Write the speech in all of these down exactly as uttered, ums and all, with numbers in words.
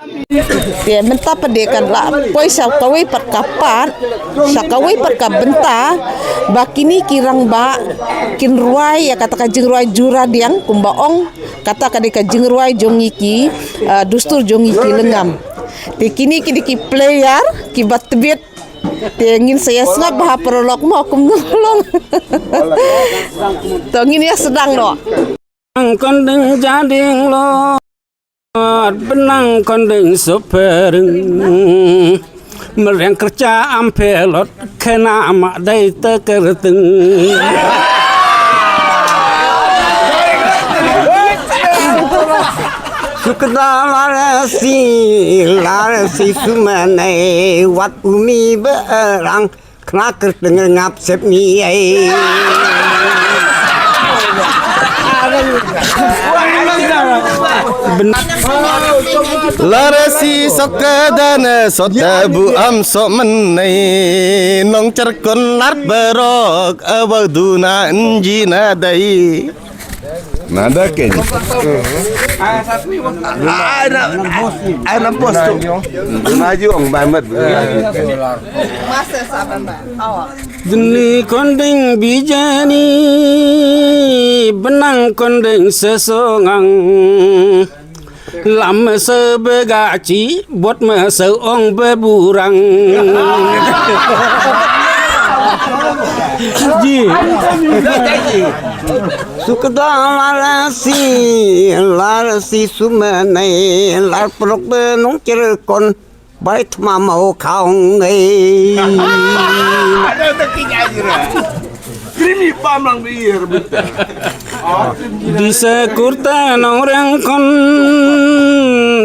Te mynta pat de kan lah poi sha kawei pat ka pat, sha kawei pat ka bynta, ba kine ki rangbah kin rwai ïa kata ka jingrwai jura diang kumba ong, kata ka dei ka jingrwai jong ngi ki, ah, dustur jong ngi ki lyngngam. Te kine ki dei ki player kiba tbit. Te ngin sa ïa sngap bha paralok mo kumno long. To ngin ïa sdang noh. Kon ding ja ding lo. Benang kon ding supereng. Mereng kerja ampelot kena mak dai tekerteng. Sukda larasi, larasi sumenai wat umi berang. Kena kerteng ngap sep ni ai. Larasi sok kedana sot da bu am sok menai nong cerkon lar berok abau duna enji nadai. Nada kenya. Ai na, ai na bos tu. Maju ong bai mat. Deni konding bijani benang konding sesongang. Lam sebegaci bot meseu ong beburang. Ji. Sukda larasi, larasi sumenai, lar prok benong cerkon, bai tma mau kaung ei. Ada tak kinya jira. Krimi pamang biar betul. Di sekurta nong rengkon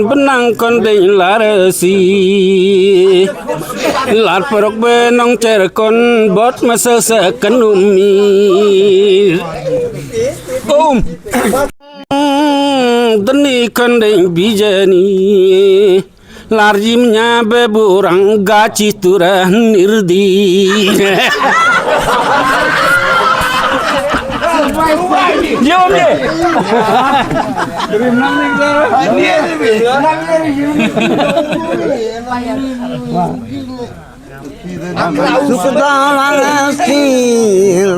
benang kon dei larasi. Lar perok benong cerkon bot masa sekenumi. Om. Deni kon dei bijani. Larjim nya be burang gaci turah nirdi. Jom je. Sukda larasi,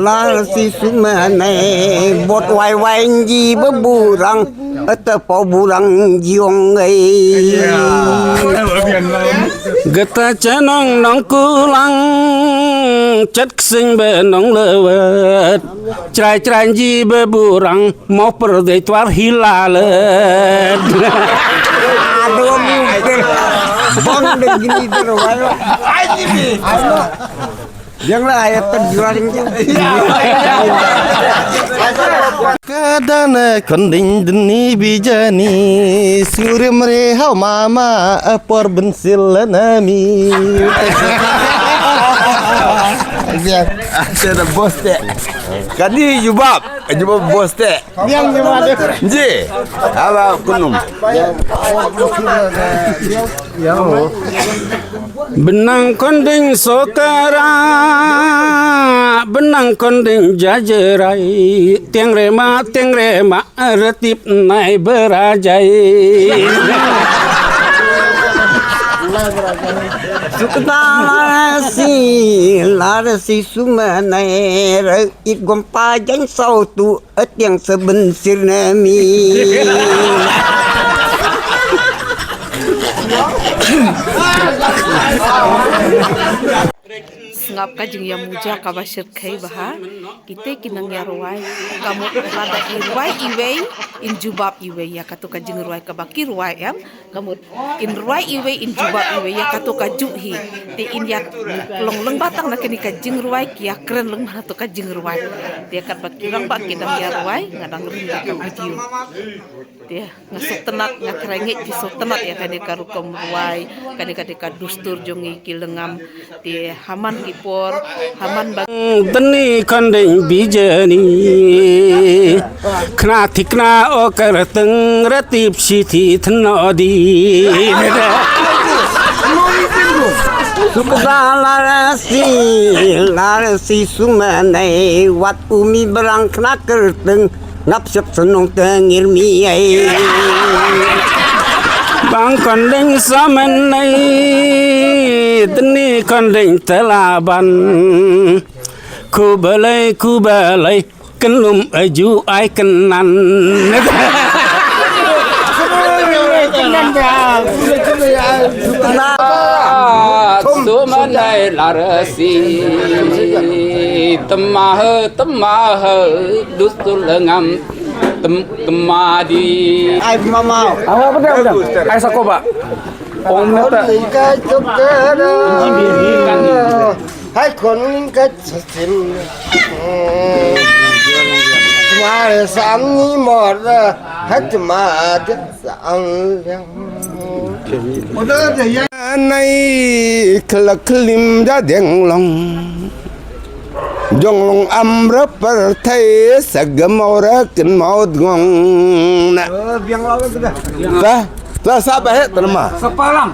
larasi sumenai bot wai wai nji beburang. Ata pau burang jiong ai. Gata cenong nong kulang cet ksing be nong lewet. Cerai cerai ji be burang mau perdei tuar hilalet. Aduh mungkin bang degini derwai. Aji ni. Yang lah ayat terjual yang jauh. Kadana konding deni bijani suri meri hau mama apor bensil nami. Ada bos te. Kadi jubab, jubab bos te. Ji. Aba kunum. Benang konding sokara, benang konding jajerai, tiang rema, tiang rema, retip nai berajai. Sukta larasi, larasi sumenai, rait gompa jang sautu. Atiang seben sirnami. Sngap ka jingïamuja kaba shyrkhei bha. Kita ki nongïarwai ka mut lada i rwai iwei in jubab iwei ïa kato ka jingrwai kaba ki rwai em. Ka mut in rwai iwei in jubab iwei ïa kato ka juh hi. Te in ïa long lyngba tang na kane ka jingrwai ki ïa kren lyngba na to ka jingrwai. Te katba ki rangbah ki dang ïa rwai nga dang ring da ka video. Te nga sngewtynnat nga kyrngit ki sngewtynnat ïa kane ka rukom rwai kane ka dei ka dustur jong ngi ki lyngngam. Te haman ki por haman ba. Deni kandeng bijani. Khna thikna o kyrteng ratip shithi thnodi. Sukda larasi, larasi sumanai wat umi berang khna kyrteng ngap sep senong tengir mi ai. Pang kon ding samen nei, tni kon ding telaban. Kubalai, kubalai, kenlum aju ai kenan. Sumanai larasi, temahe, temahe, dustur lengam, tem-, temadi. Ai, mama. Awa, betul, betul. Ai, sakoba. Om nata. Hai, kon ka sasim. Mar sang ni mor. Hai, mar sang liang. Nai kelak kelim da deng long. Jong long amra pertai sagam ora ken maut gong na. Ta, ta saba he tanma. Sapalang.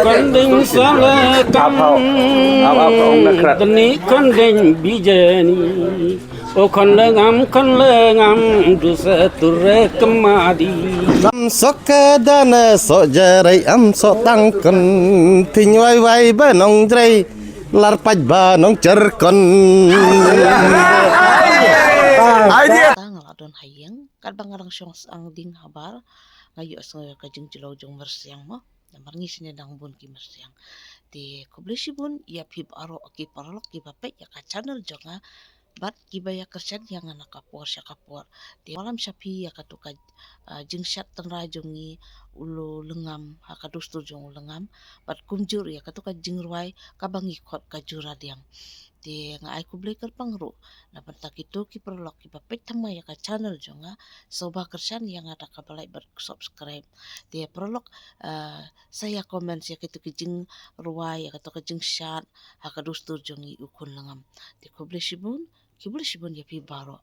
Kondeng salakam. Tani kondeng bijani. O kon lengam, kon lengam, dusa ture kemadi. Am sok kedana sok jarai am sok tangkon. Ting wai wai ba nong jarai. Lar paj ba nong cerkon. Idea. Tang la don hayeng, kat ba ngarang shong sang ding habar, nga yu asngo ka jingjlo jong mersiang mo. Namar ngi sini dang bun ki mersiang. Te khublei shibun, ïa phi baroh ki paralok ki ba peit ïa ka channel jong nga. Bad ki ba ïa kyrshan ïa nga na ka por sha ka por. Te malam sha phi ïa katu ka, ah, jingshat tynrai jong ngi u lengam, ha ka dustur jong u lengam. Bad kumjuh ïa katu ka jingrwai, ka ba ngi khot ka jura diang. Te nga ai khublei kyrpang ruh. Na bynta kito ki paralok ki ba peit thymmai ïa ka channel jong nga. Sngewbha kyrshan ïa nga da ka ba like bad subscribe. Te paralok, ah, sa ïa comment ïa kito ki jingrwai, ïa kito ki jingshat, ha ka dustur jong ngi u khun lengam. Te khublei shibun, khublei shibun ïa phi baroh.